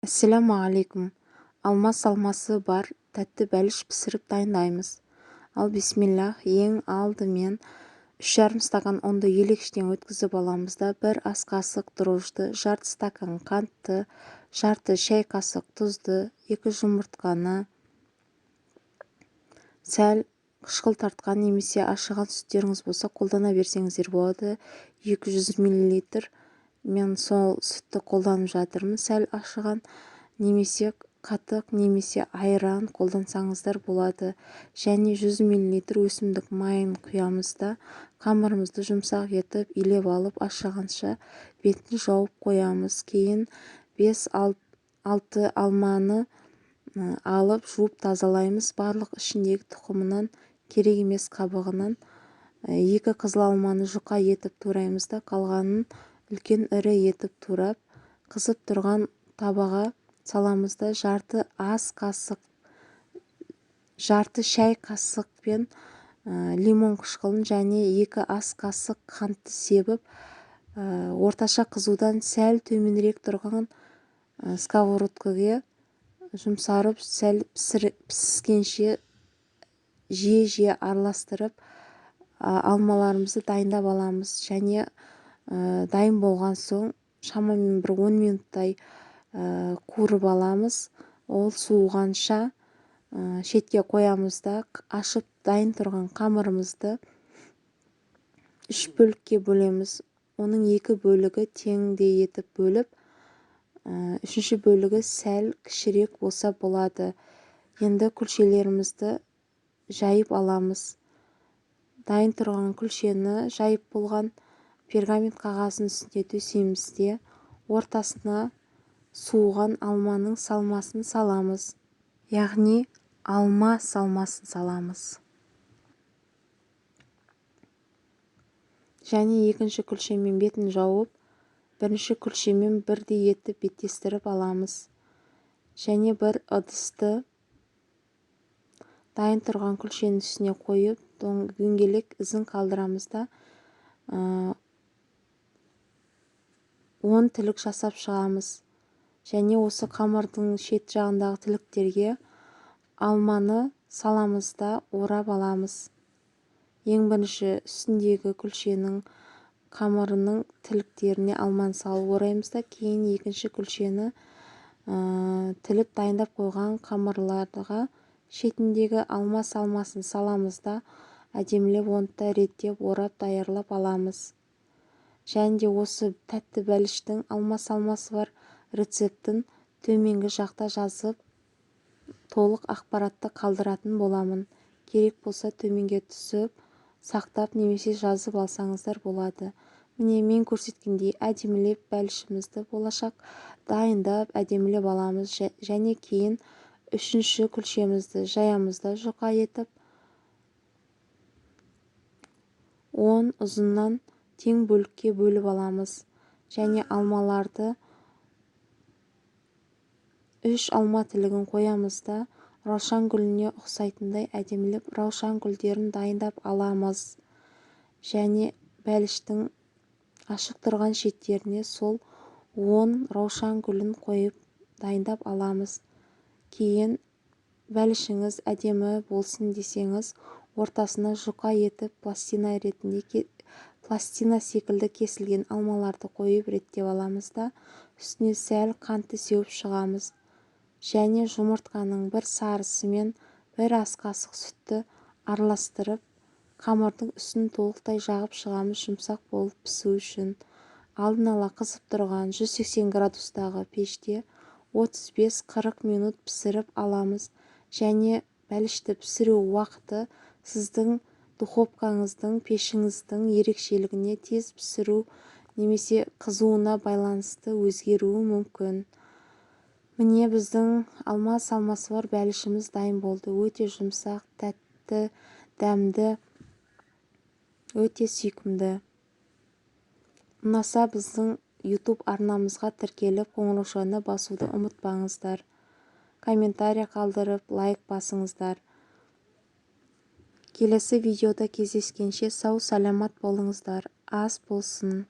Ассалаумағалейкум! Алма салмасы бар тәтті бәліш пісіріп дайындаймыз. Ал бисмиллах, ең алдымен 3,5 стакан ұнды елегіштен өткізіп аламыз да, 1 ас қасық дрожжды, жарты стакан қантты, жарты шәй қасық тұзды, 2 жұмыртқаны, сәл қышқыл тартқан немесе ашыған сүттеріңіз болса, қолдана берсеңіздер болады. 200 миллилитр мен сол сүтті қолданып жатырмын. Сәл ашыған немесе қатық немесе айран қолдансаңыздар болады. Және 100 миллилитр өсімдік майын құямыз да, қамырымызды жұмсақ етіп илеп алып, ашығанша бетін жауып қоямыз. Кейін 5-6 алманы алып, жуып тазалаймыз. Барлық ішіндегі тұқымынан, керек емес қабығынан. 2 қызыл алманы жұқа етіп тураймыз да, қалғанын үлкен ірі етіп турап, қызып тұрған табаға саламыз да, жарты ас қасық, жарты шәй қасықпен лимон қышқылын және 2 ас қасық қантты себіп, орташа қызудан сәл төменірек тұрған сковородкаға жұмсарып, сәл піскенше жиі-жиі араластырып, алмаларымызды дайындап аламыз. Және дайын болған соң шамамен бір 10 минуттай қуырып аламыз. Ол суығанша шетке қоямыз да, ашып дайын тұрған қамырымызды 3 бөлікке бөлеміз. Оның 2 бөлігі теңдей етіп бөліп, үшінші бөлігі сәл кішірек болса болады. Енді күлшелерімізді жайып аламыз. Дайын тұрған күлшені жайып болған пергамент қағазының үстіне төсейміз де, ортасына суыған алманың салмасын саламыз. Яғни алма салмасын саламыз. Және екінші күлшемен бетін жауып, бірінші күлшемен бірдей етіп беттестіріп аламыз. Және бір ыдысты дайын тұрған күлшенің үстіне қойып, дөңгелек ізін қалдырамыз да, 10 тілік жасап шығамыз. Және осы қамырдың шет жағындағы тіліктерге алманы саламыз да, орап аламыз. Ең бірінші үстіндегі күлшенің қамырының тіліктеріне алманы салып ораймыз да, кейін екінші күлшені тіліп дайындап қойған қамырларға шетіндегі алма салмасын саламыз да, әдемілеп оны да реттеп орап даярлап аламыз. Және де осы тәтті бәліштің алма салмасы бар рецептін төменгі жақта жазып, толық ақпаратты қалдыратын боламын. Керек болса, төменге түсіп, сақтап немесе жазып алсаңыздар болады. Міне, мен көрсеткендей әдемілеп бәлішімізді болашақ дайындап, әдемілеп аламыз. Және кейін үшінші күлшемізді жаямыз да, жұқа етіп 10 ұзыннан тең бөлікке бөліп аламыз. Және алмаларды 3 алма тілігін қоямыз да, раушан гүліне ұқсайтындай әдемілеп раушан гүлдерін дайындап аламыз. Және бәліштің ашық тұрған шеттеріне сол 10 раушан гүлін қойып дайындап аламыз. Кейін бәлішіңіз әдемі болсын десеңіз, ортасына жұқа етіп пластина ретінде пластина секілді кесілген алмаларды қойып реттеп аламыз да, үстіне сәл қантты сеуіп шығамыз. Және жұмыртқаның бір сарысымен 1 ас қасық сүтті араластырып, қамырдың үстін толықтай жағып шығамыз, жұмсақ болып пісу үшін. Алдын ала қызып тұрған 180 градустағы пеште 35-40 минут пісіріп аламыз. Және бәлішті пісіру уақыты сіздің духовкаңыздың, пешіңіздің ерекшелігіне, тез пісіру немесе қызуына байланысты өзгеруі мүмкін. Міне, біздің алма салмасы бар бәлішіміз дайын болды. Өте жұмсақ, тәтті, дәмді, өте сүйкімді. Ұнаса, біздің YouTube арнамызға тіркеліп, қоңыраушаны басуды ұмытпаңыздар. Комментарий қалдырып, лайк басыңыздар. Келесі видеода кездескенше сау-саламат болыңыздар. Ас болсын.